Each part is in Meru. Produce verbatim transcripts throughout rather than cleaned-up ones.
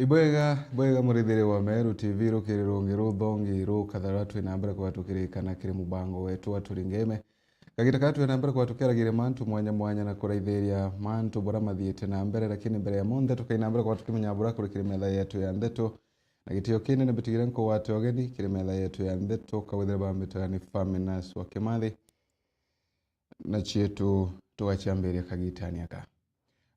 Bwega, bwega, murithiri wa Meru T V, rukiri rungi ruthongi rukatharwa twi na mbere kwa tukirikana kiri mubango wetu wa Turingeme. Kagita kaa twi na mbere kwa tukiaragiria mantu mwanya mwanya na kuraithiria mantu bura mathiite na mbere, lakini mbere ya monthe tukai na mbere kwa tukimenya bura kuri kiri metha yetu ya ndeto. Na gitio kinene mbitigire nkugwate ugeni kiri metha yetu ya ndeto, kawithire bambitaga ni Faminas wa Kimathi. Na cietu tugaciambiria kagitani aka.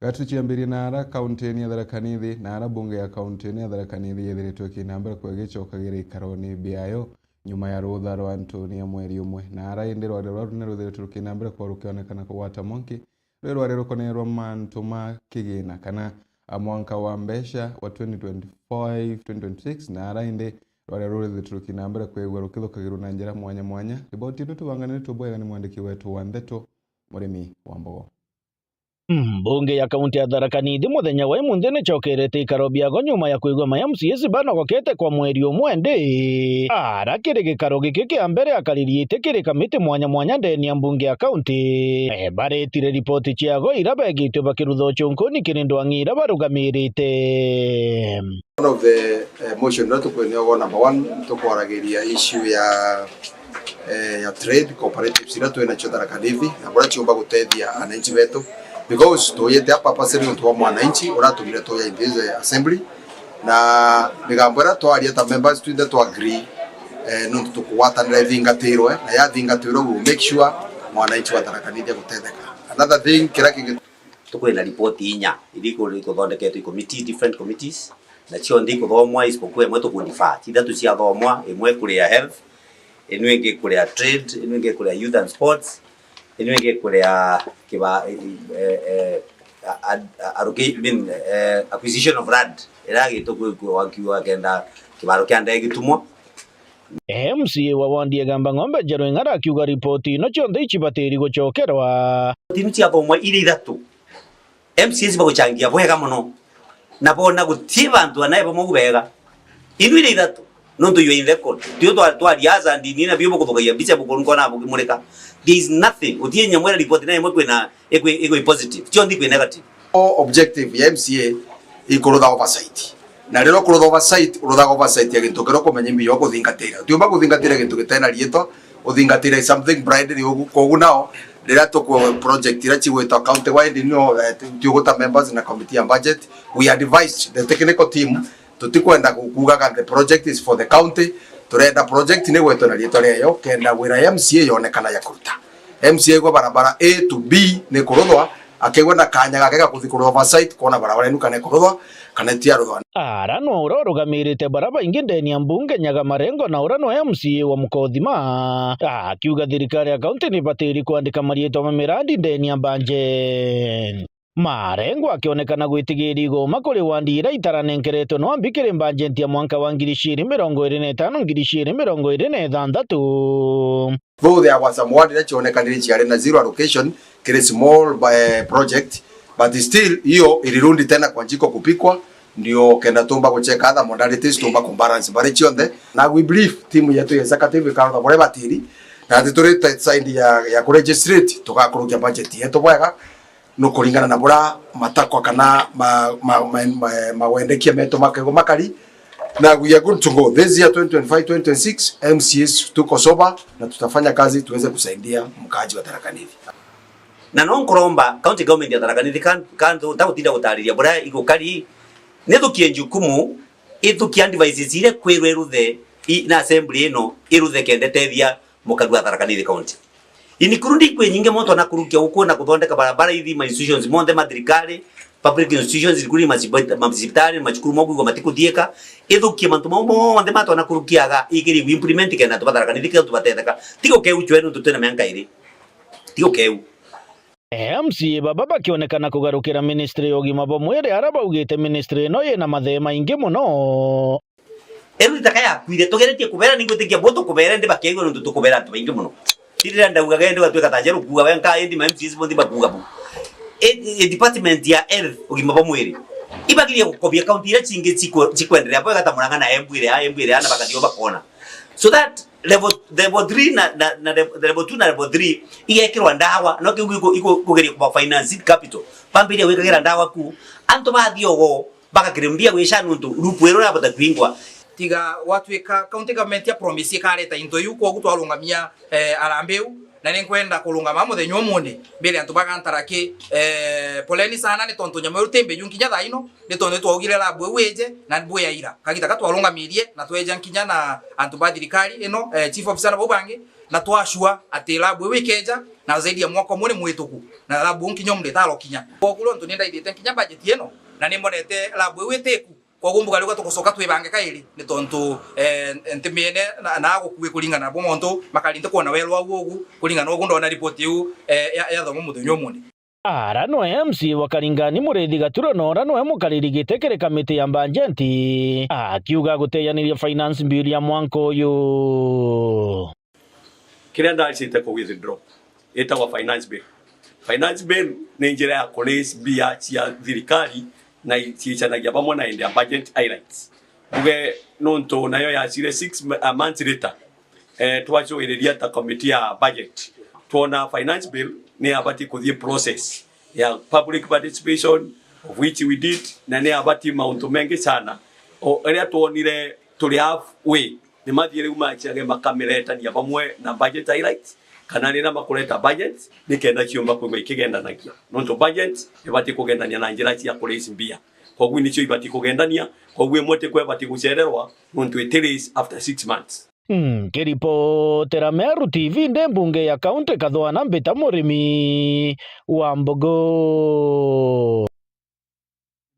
Gatuciambirie na ara kaunti-ini ya Tharaka Nithi, na ara mbunge ya kaunti-ini ya Tharaka Nithi yethiritwe ikinambira kwegicokagira ikaroni biayo nyuma ya rutha rwa Antonia mweri umwe. Na ara indi rwaria rwa rune rwithiritwe rukinambira kwa rukionekana kugwata mwanki, rwi rwaria rukoneerwa mantu ma kigina kana a mwanka wa mbeca wa twenty twenty-five, twenty twenty-six, na ara indi rwaria rurithitwe rukinambira kwigua rukithukagirwa na njira mwanya mwanya. Riboti ino tubanganiritwe bwega ni mwandiki wetu wa ndeto, Murimi wa Mbogo. Mbunge ya kaunti ya Tharaka Nithi muthenya wa imunthi nicokerete ikaro biago nyuma ya kwigua ma M C As banogokete kwa mweri umwe ndi. Ara kiri gikaro giki kia mbere akaririite kiri kamiti mwanya mwanya ndeni ya mbunge ya kaunti. Eh, baretire ripoti ciago ira begitwe bakirutha ucunkuni kiri ndwang'i ira barugamirite. One of the, eh, motion iria tukwenda ogo number one, tukwaragiria issue ya, eh, ya trade cooperatives iria twi nacio Tharaka Nithi, na buria ciumba gutethia ananchi betu, because tuyite hapa purposely nontu bwa mwananchi uratumire tuya in this, eh, assembly, na migambo iria twaria ta members twinthe twa agree, eh, nontu tukugwatanira ithingatirwe, na yathingatirwe we will make sure mwananchi wa Tharaka Nithi agutetheka. Another thing, kiria kingi Tukwina ripoti inya iria iku-, ikuthondeketwe i committee, different committees, na cionthe ikuthomwa isipokuwa imwe tukudefer. Ithatu ciathomwa, imwe ikuri ya health, inu ingi ikuri ya trade, inu ingi ikuri ya youth and sports, inu ingi ikuri ya kiba-, eh, eh, a-, a-, alloca-, I mean, eh, acquisition of land, iria yagitwe kwi-, kwi-, wakiwa kenda kibaro kia ndege gitumwa. M C A wa wandi ya Igamba Ng'ombe Njeru Ing'ara akiuga ripoti ino cionthe icibatiri gucokerwa. Ripoti ino ciathomwa iri ithatu, M C As bagucangia bwega mono, na bona guti bantu anae bamwe bega. Inu iri ithatu, nontu you are in record. Tio twa-, twaria aca ndini na bio bukuthukagia mbica bukuru nkona bukimurika. There is nothing. Guti nyamwe ripoti na imwe kwina ikwi, ikwi positive. Cionthe ikwi negative. O objective ya M C A ikurutha oversight. Na riria ukurutha oversight, uruthaga oversight ya gintu kiria ukumenya imbi yo kuthingatira. Utiumba kuthingatira gintu gitena riitwa, uthingatire something blindly ugu. Kogu nao, riria tuku project iria cigwitwa county wide, nio, eh, tu-, tiuguta members na committee ya budget, we advised the technical team, tutikwenda ku-, kuugaga the project is for the county, turenda project ni gwetwe na riitwa riayo, kenda wira ya M C A yonekana ya kuruta. M C A aigua barabara A to B ni kuruthwa, akaigua na kanya gake ga kuthi kuruthwa oversight, kwona barabara inu kana ikuruthwa, kana itiaruthwa. Ara no uria urugamirite bara baingi ndeni ya mbunge Nyaga Marengo, na uria no M C A wa Mukothima, akiuga thirikari ya kaunti ni ibatiri kwandika mariitwa ma mirandi ndeni ya budget. Marengo akionekana gwitigiria igoma kuri wandi iria itaranenkeretwe no ambi kiri mbanjenti ya mwanka wa ngiri ciiri mirongo iri na itano, ngiri ciiri mirongo iri na ithanthatu. Though there were some ward iria cionekanire ciari na zero allocation kiri small, eh, project, but still hiyo ilirundi tena kwa jiko kupikwa, ndio kenda tumba gucheka other modalities, tumba kumbalance bari cionthe. Na we believe timu yetu ya executive ikarora buria batiri, na ati turi side ya, ya kuregistrate, tugakurukia budget yetu bwega, no kuringana na buria matakwa kana ma-, ma-, ma-, ma-, mawendekia metu makaigwa makari. Na we are good to go. This year, twenty twenty-five, twenty twenty-six, M C As tuko sober na tutafanya kazi tuweze kusaidia mkaaji wa Tharaka Nithi. Na no nkuromba county government ya Tharaka Nithi kan-, kan-, ntagutinda gutariria buria igukari, nithukie jukumu, ithukie advices iria kwirwe iruthe i-, na assembly ino iruthe kenda tethia mukari wa Tharaka Nithi County. Including kwi nyingi mono twanakurukia guku na kuthondeka barabara ithi ma institutions monthe ma thirikari, public institutions, including macibita-, macibitari, macukuru mau kwigua matikuthiika. Ithukie mantu mau monthe ma twanakurukiaga, igiri implement kenda antu ba Tharaka Nithi kenda antu batetheka. Tiga ukeu chwe nontu twina mianka iri. Tiga ukeu. M C A baba bakionekana kugarukira ministry ya ugima bwa mwiri, ara baugite ministry ino yina mathee maingi mono. Eru itaka yakuire, tugeretie kubera, ningwitikia bo tukubere, ndi bakeigua nontu tukubera antu baingi mono. Ti riria ndaugaga indi ugatuika ta njeru kuuga wenka, indi ma M C As bonthe bakuuga bu. I, i department ya health, ugima bwa mwiri, ibagirie gukobia kaunti iria cingi cikwe-, cikwenderea bwega ta Murang'a na Embu iria, Embu iria, na bakathio bakona. So that level, level three na, na, na level, level two na level three igekirwa ndawa, no kiu iku-, iku-, ikugeria kuba finance capital. Bambirie gwikagira ndawa ku, antu bathiogo, Baka kirimbi ya gwica nuntu rupu iru rabota kwingwa. Tiga gwatwika county government ya promise ikareta into iu, kwogu twarungamia, eh, arambe iu, na ni nkwenda kurungama muthenya umunthi mbere antu ba Gantaraki, eh, poleni sana, ni tontu nyama iu ti mbiju nkinya thaa ino, ni tontu twaugire labu iu ije na bwi ya ira. Kagita ka twarungamirie na tweja nkinya na antu ba thirikari ino, eh, chief officer na bau bangi, na twashua ati labu iu ikeja na zaidi ya mwaka umwe ni mwituku, na labu iu nkinya umunthi itaro kinya. Kwogu nontu ni ndaithite nkinya budget ino, na ni mbonete labu iu itiku. Kwogu mbuga riu tugucoka twibange kairi, ni tontu, eh, ntimiene na, na gukui kuringana na bo montu makari ntikwona weru au ugu, kuringana na ugu ndona ripoti iu, eh, ya, yathomwa muthenya umunthi. Ara nwe M C wa Karingani Muriithi Gatura na ura nwe mukariri giti kiri kamiti ya mbajeti, akiuga guteyaniria finance bill ya mwanka uyu. Kiria ndacite ku withdraw itagwa finance bill. Finance bill ni njira ya ku raise mbia cia thirikari na ciicanagia bamwe na indi ya budget highlights. Mbuge nuntu nayo yacire six m- a months later, eh, twacuiriria ta committee ya budget, twona finance bill ni yabati kuthii process ya public participation, of which we did, na ni yabati mauntu mengi sana. O iria twonire turi halfway, ni mathii riu maciage makamiretania bamwe na budget highlights, kana riria makureta budget, nikenda ciumba kwigua ikigendanagia. Nontu budget ibati kugendania na njira cia ku raise mbia. Koguo nicio ibati kugendania, koguo imwe tikwa ibati gucererwa, nontu iti raise after six months. Nkiripotera Meru T V ndi mbunge ya kaunti Kathwana mbita Murimi wa Mbogo.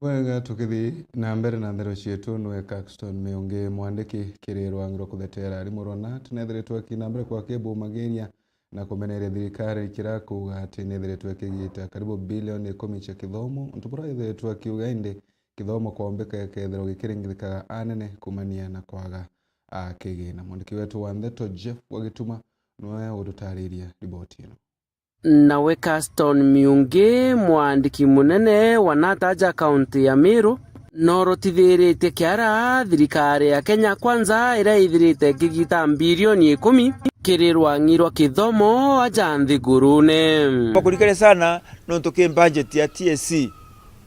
Bwega, tukithi na mbere na nthero cietu, nwe Caxton Miungi, mwandiki kiri rwangi rwa kutheteera arimu rwa nat, nethiritwe akina mbere kwa kibumagiria na kumeneria thirikari kira kuuga ati nethiritwe ikigita karibu bilioni ikumi cia kithomo, untu buria ethiritwe akiuga indi kithomo kwombika gikethirwa gikiringithikaga anene kumania na kwaga a kigina. Mwandiki wetu wa ndeto Jeff Wagituma nwe ututariria riboti ino. Nawe Caston Miungi, mwandiki munene wa nat aja kaunti ya Meru, norotithiritie kiara thirikari ya Kenya Kwanza iria ithirite ikigita mbirioni ikumi kiri rwang'i rwa kithomo aja nthigurune. Bakurikire sana nontu ki budget ya T S C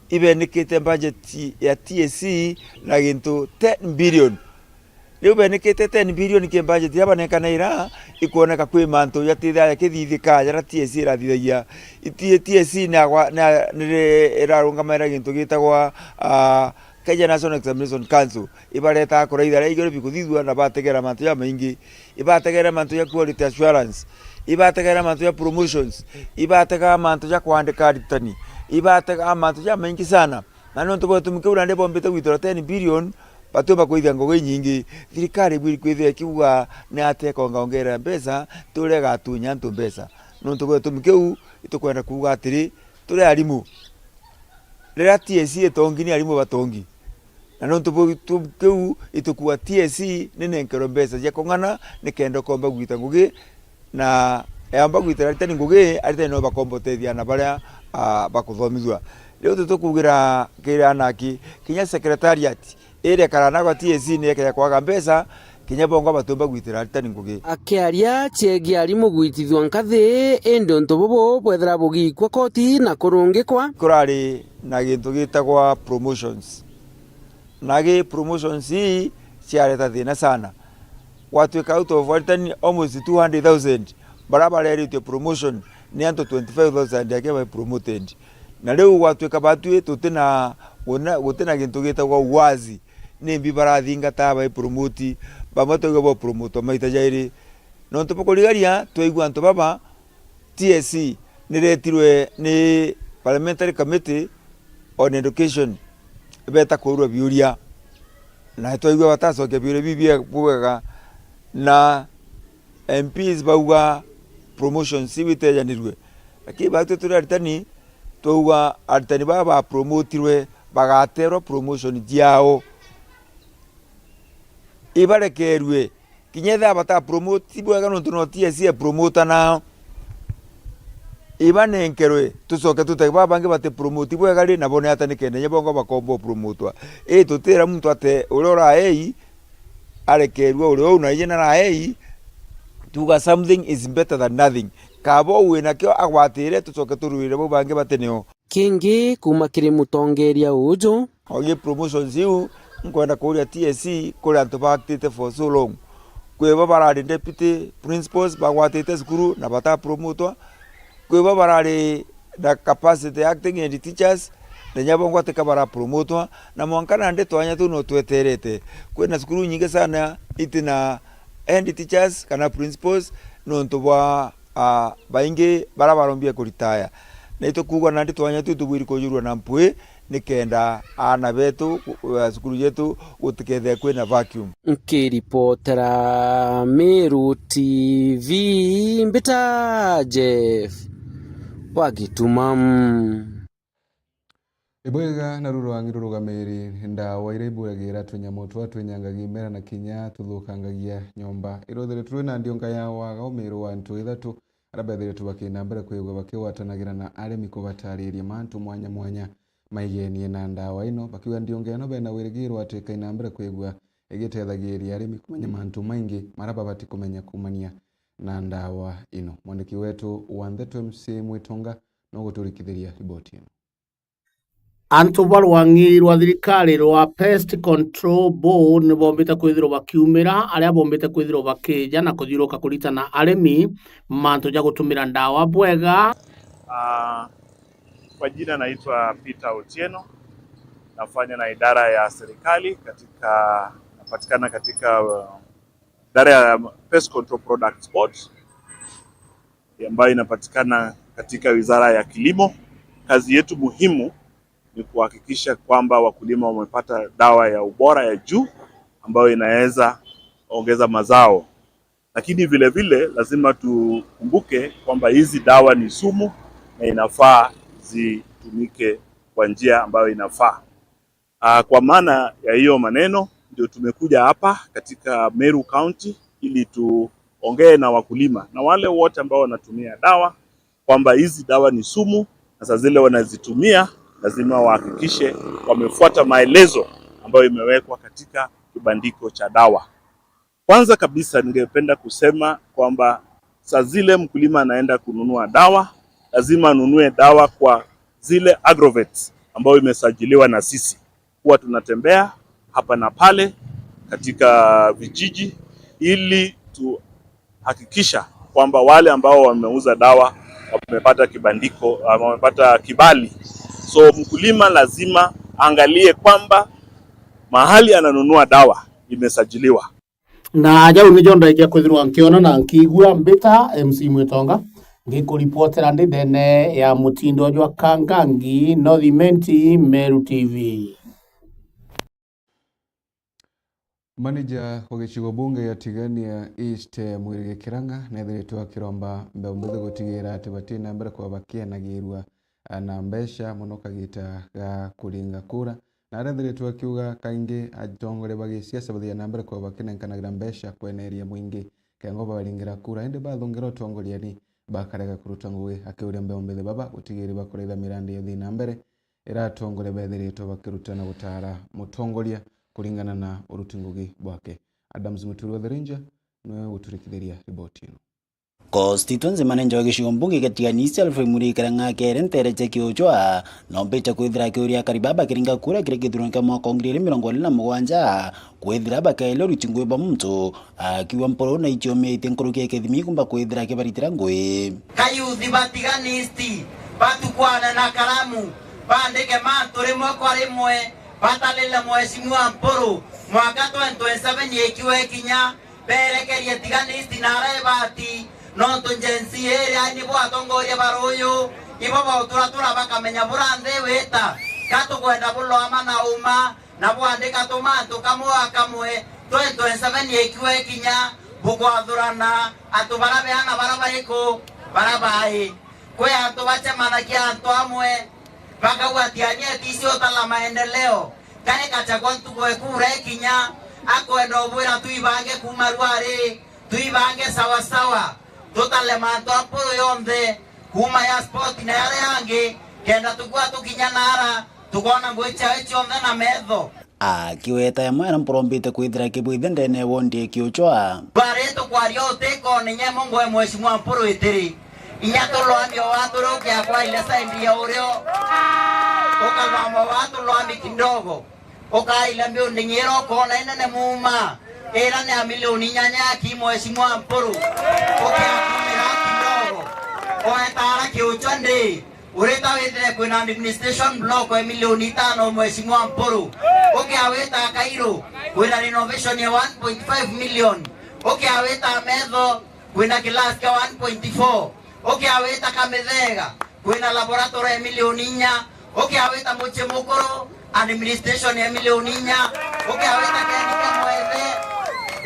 ibenikite budget ya T S C na gintu ten billion. Riu benikite ten billion ki budget iria banenkanira, ikwoneka kwi mantu jatithia jakithithika jaria T S C irathithagia. Iti-, T S C ni agwa-, ni a-, niri irarungamaira gintu gitagwa, ah, Kenya National Examination Council. Ibaretaga kuraitha aria iguru bikuthithua na bategera mantu jamaingi. Ibategera mantu ja quality assurance. Ibategera mantu ja promotions. Ibategaga mantu ja kwandika aritani. Ibategaga mantu jamaingi sana. Na nontu bwa gitumi kiu nandi bombite gwitira ten billion, batiumba kwithia ngugi inyingi. Thirikari ibwiri kwithia ikiuga ni atia ikongaongerera mbeca, ti uria igatunya antu mbeca. Nontu bwa gitumi kiu, itukwenda kuuga atiri, turi arimu, riria T S C itongi ni arimu batongi. Na nontu bwa gitumi kiu, itukuuga T S C ni nenkerwe mbeca cia kung'ana nikenda ukomba gwita ngugi, na eamba gwitira aritani ngugi, aritani no bakomba utethia na baria, ah, bakuthomithua. Riu titukuugira kiri anaki, kinya secretariat iria ikara nagwa T S C ni ikeja kwaga mbeca, kinya bongwa batiumba gwitira aritani ngugi. Akiaria ciegie arimu gwitithua nkathi, indi untu bubu bwethira bugikua koti na kurungikwa. Kurari na gintu gitagwa promotions. Nagi promotions ii ciareta thina sana. Gwatuika out of aritani almost two hundred thousand baria bareritwe promotion, ni antu twenty-five thousand aki bai promoted. Na riu gwatuika batwi tutina, gutina, gutina gintu gitagwa uwazi. Nimbi barathingata bai promote, bamwe twaigua bo promote maita jairi. Nontu bukurigaria, twaigua antu baba, T S C niretirwe ni Parliamentary Committee on Education, beta kuurua biuria, na twaigua batacokia biuria biu bia bwega, na M Ps bauga promotions iu itejanirue. Lakini batwi turi aritani, twauga aritani baba bapromotirwe bagaterwa promotion ciao, ibarekerue. Kinya ethira bata promote, ti bwega nontu no T S C e promoter nao. Ibanenkerwe, tucoke tutege baba bangi bati promote bwega ri, nabo ni ata nikenda inya bongo bakomba upromotwa? Ii, tutira muntu ate uria uraei arekerue uria uu, na inya naraei, tuga something is better than nothing. Kaba uu winakio agwatire, tucoke turwire bau bangi bati nio. Kingi kuuma kiri mutongeria uju, Ogie promotions iu, nkwenda kuuria T S C kuri antu baactite for so long. Kwi bo barari deputy principals bagwatite cukuru na batapromotwa. Kwi bo barari na capacity acting head teachers, na inya bo ngwatika barapromotwa, na mwanka nandi twanya tuu no tweterete. Kwina cukuru nyingi sana itina head teachers kana principals nontu bwa, ah, baingi bara barombie kuritaya. Na itukuugwa nandi twanya tuu tubwiri kujurwa na mpwi, nikenda aana betu, eh, cukuru yetu gutikethire kwina vacuum. Nkiripotera Meru T V, mbita Jeff wa Gituma. Ibwega na ruru rwangi rurugamiri ndawa iria iburagira tunyamo twa twinyangagia imera na kinya tuthukangagia nyomba. Iruthire turi na ndionga ya waga umiru wa antu ithatu, aria bethiritwe bakina mbere kwigua bakigwatanagira na arimi kubatariria mantu mwanya mwanya maigenie na ndawa ino, bakiuga ndionga ino bena wirigiro ati ikaina mbere kwigua igitethagiria arimi kumenya mantu maingi maria babati kumenya kumania na ndawa ino. Mwandiki wetu wa Ndeto M C Mwitonga no guturikithiria riboti ino. Antu ba rwang'i rwa thirikari rwa Pest Control Board ni bombite kwithirwa bakiumira aria bombite kwithirwa bakija na kuthiuruka kuritana arimi mantu ja gutumira ndawa bwega. Ah, kwa jina naitwa Peter Otieno, nafanya na idara ya serikali katika, napatikana katika, uh, idara ya Pest Control Products Board ambayo inapatikana katika Wizara ya Kilimo. Kazi yetu muhimu ni kuhakikisha kwamba wakulima wamepata dawa ya ubora ya juu ambayo inaweza ongeza mazao. Lakini vile vile lazima tukumbuke kwamba hizi dawa ni sumu na inafaa zitumike kwa njia ambayo inafaa. Ah, kwa maana ya hiyo maneno, ndio tumekuja hapa katika Meru County ili tuongee na wakulima na wale wote ambao wanatumia dawa, kwamba hizi dawa ni sumu, na saa zile wanazitumia lazima wahakikishe wamefuata maelezo ambayo imewekwa katika kibandiko cha dawa. Kwanza kabisa, ningependa kusema kwamba saa zile mkulima anaenda kununua dawa, lazima anunue dawa kwa zile Agrovet ambayo imesajiliwa na sisi. Huwa tunatembea hapa na pale katika vijiji ili tuhakikisha kwamba wale ambao wameuza dawa wamepata kibandiko, wamepata kibali. So mkulima lazima aangalie kwamba mahali ananunua dawa imesajiliwa. Na jau nijo ndaikia kwithirwa nkiona na nkiigua. Mbita M C Mwitonga, ngikuripotera ndi ndene ya mutindo jwa Kangangi, North Imenti, Meru T V. Manager wa gicigo bunge gia Tigania East, Mwirigi Kirang'a, nethiritwe akiromba mbeu mbithi gutigira ati batina mbere kwa bakienagirua na mbeca mono kagita ga kuringa kura. Na arethiritwe akiuga kaingi atongoria ba gisiasa bathiaga na mbere kwa bakinenkanagira mbeca kweneria mwingi kengwa babaringira kura, indi bathungira utongoriani bakarega kuruta ngugi. Akiuria mbeu mbithi baba gutigira bakuraitha mirandi ya uthii na mbere iratongoria bethiritwe bakiruta na gutara mutongoria kuringana na uruti ngugi bwake. Adams Muturi wa The Ranger niwe guturikithiria riboti ino. Constituency manager wa gicigo mbunge gia Tigania East Alfred Mwirigi Kirang'a akere ntere cia Kiuchwa, na ombite kwithira akiuria akari baba bakiringa kura kiri githurano kia mwaka wa ngiri igiri mirongo iri na mugwanja, kwithira bakaelia uruti ngugi bwa muntu, akiuga Mpuru na icio miaitie nkuruki ya kithimi kumba kwithira akibaritira ngugi. Kayuthi ba Tigania East batukwane na karamu, bandike mantu rimwe kwa rimwe, batalile Mheshimiwa Mpuru, mwaka twenty twenty-seven ikiwa ikinya, berekerie Tigania East na ara ibati, nontu Gen Z iria ni bo atongoria ba ruuyu, ibo bauturatura bakamenya bura nthi wita, ka tukwenda buloama na uma, na bwandika tumantu kamwe a kamwe, twenty twenty-seven ikiwa ikinya, bukwathurana antu bara beana bara bariku, bara bai. Kwi antu bacemanagia antu amwe, bakauga Tigania iticio utala maendeleo, kari Gachagua ntugo ekura ikinya, akwenda ubwira tuibange kuuma rwari, tuibange sawasawa, tutale mantu a Mpuru yonthe, kuuma ya sport na yaria yangi, kenda tukua tukinya naara, tukona ngugi ciawe cionthe na metho. Akiweta yamwe aria Mpuru ombite kwithira akibwithia ndene ya wondi ya Kiuchwa. Bari tukwaria utikone nyemo ngoe Mheshimiwa Mpuru itiri. Inya tuloamia wa turukia kwa ile side ya urio. Ukathamba watu lwambi kidogo. Ukaila building ira ukoona inene muuma. Ira ni ya milioni inyanya ya ki Mheshimiwa Mpuru. Ukiakumira kidogo. Oetara kiuchwa ndi. Urita withire kwina administration block ya milioni itano Mheshimiwa Mpuru. Ukiawita Kairu kwina renovation ya one point five million. Ukiawita Metho kwina class kia one point four. Ukiawita Kamithega kwina laboratory ya milioni inya. Ukiawita Muchimukuru administration ya milioni inya. Ukiawita Kenike Mwethe.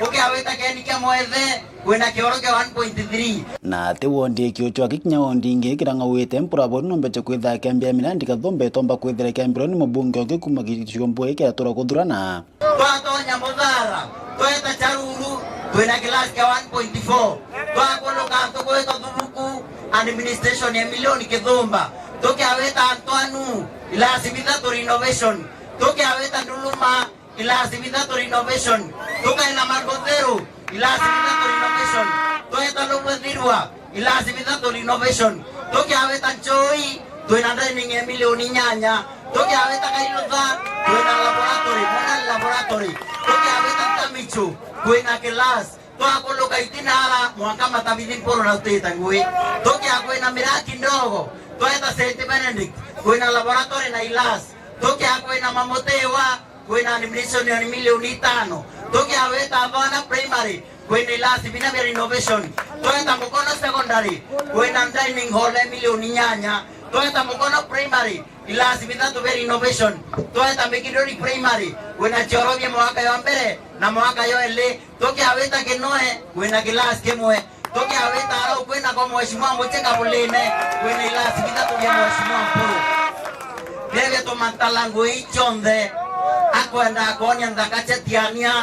Ukiawita Kenike Mwethe kwina kioro kia one point three. Na ti wondi iki ucwaki kinya wondi ingi kirang'auite Mpuru Aburi nombeche kwitha akiambia mirandi Kathumba itomba kwithira ikiambirwa ni mubunge ungi kuma gicigo mbui kiatura kuthurana. Twatonya Muthara, tweta Charuru, twina class kia one point four. Twakuluka ntuku itwa Thubuku, administration ya milioni Kithumba. Tukiawita Ntwanu, ilasi bithatu renovation. Tukiawita Nduluma, ilasi bithatu renovation. Tukaina Margotheru, ilasi bithatu renovation. Tweta Lubwethirwa, ilasi bithatu renovation. Tukiawita Nchoi, twina dining ya milioni inyanya. Tukiawita Kailutha, twina laboratory, modern laboratory. Tukiawita Ntamichu, kwina class. Twakuluka Itinara, mwanka Matabithi Mpuru na tutite ngui. Tukia kwina Miraki Ndogo, tweta Saint Benedict, kwina laboratory na ilasi. Tukia kwina Mamutiwa, kwina admission ya milioni itano. Tukiawita Thwana Primary, kwina ilasi bina bia renovation. Tweta Mukono Secondary, kwina dining hall ya milioni inyanya. Tweta Mukono Primary, ilasi bithatu bia renovation. Tweta Mikinduri Primary, kwina chioro bia mwaka ya mbere na mwaka ya eli. Tukiawita Kinoe, kwina kilasi kimwe. Tukiawita Arau, kwina kwa Mheshimiwa Mucheka Bulime, kwina ilasi bithatu bia Mheshimiwa Mpuru. Bia bituma ntala ngui cionthe, akwenda akonia nthaka cia Tiania,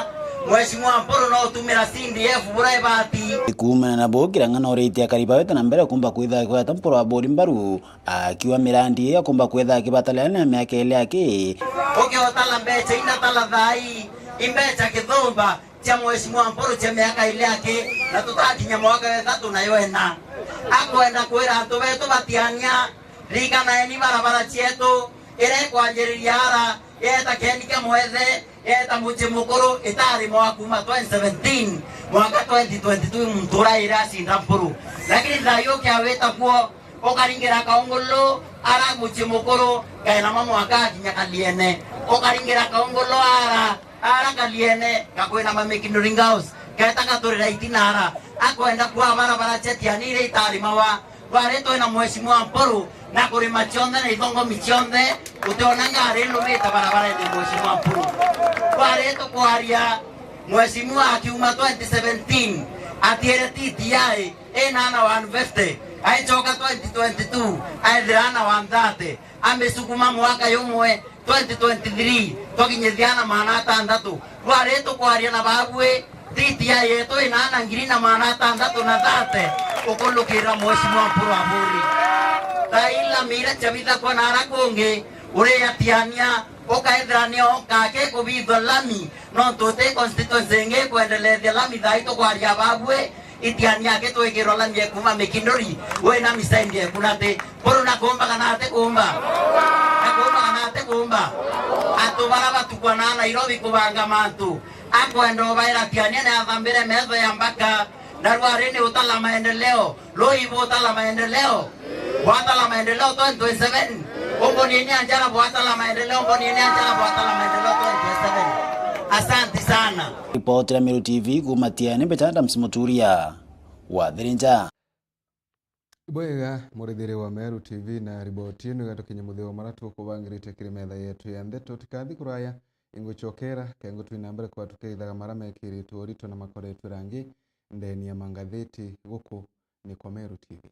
Mheshimiwa Mpuru no utumira C D F bura ibati. Kuumana na bukira ng'ana uritie akari bawete na mbere kumba kwitha kweta Mpuru Aburi mbaru, akiuga mirandi iyo akumba kwitha akibatalira na miaka ili aki. Ukiotala mbecha inatala thai, imbecha Kithumba, cia Mheshimiwa Mpuru cia miaka ili aki, na tutakinya mwaka wa ithatu nayo ena. Akwenda kwira antu betu ba Tiania, ririkanaeni barabara cietu, ira ikwanjiriria ara, yeta Kenike Mwethe, yeta Muchimukuru, itari mwa kuma twenty seventeen mwanka twenty twenty-two muntu uraire acinda Mpuru. Lakini thayu ukiawita kuo, ukaringira Kaungulu, ara Muchimukuru, kainama mwanka akinya Kaliene. Ukaringira Kaungulu ara, ara Kaliene, gakwina ma Mikinduri Girls, geta gaturira Itinara, akwenda kuaa barabara cia Tiania iria itarimawa. Bwari twina Mheshimiwa Mpuru, na kurima cionthe na ithongomi cionthe, utiona ngari ilumite barabarene Mheshimiwa Mpuru. Bwari tukwaria, Mheshimiwa akiuma twenty seventeen, atiere T T I, ina ana one fifty, aichoka twenty twenty-two, aethira ana one thirty, amisukuma mwaka yumwe, twenty twenty-three, twakinyithia ana maana atandatu. Bwari tukwaria na babui, T T I yetu ina ana ngiri na maana atandatu na thate, ukulukira Mheshimiwa Mpuru Aburi. Taila mira chabitha kwa nara kungi, uria Tiania, ukaethira nio kake kubithwa lami, nontu uti constituency ingi ikwendelethia lami thai tukwaria babui, Itiania akitwikirwa lami ekuma Mikinduri, wina misendi ekunati. Mpuru na kumba kana ati kumba? Na kumba kana ati kumba? Antu bara batukwa na Nairobi kubanga mantu. Akwenda ubaira Tiania ni athambire metho ya mbaka. Na rwari ni utala maendeleo. Rui butala maendeleo. Bwatala maendeleo twenty twenty-seven. Umbonieni anjara bwatala maendeleo, umbonieni anjara bwatala maendeleo twenty twenty-seven. Asanti sana. Ripoti ya Meru T V kuma Tiania, mbeta Adams Muturia wa Thirinja. Ibwega, murithiri wa Meru T V, na riboti ino igatukinya muthia wa mara tukubangirite kiri metha yetu ya ndeto. Tikathi kuraya, inguchokera, kengutwi na mbere kwa tukeithaga mara mekiritwe urito na makoretwe rangi ndeni ya mangatheti. Guku ni kwa Meru T V.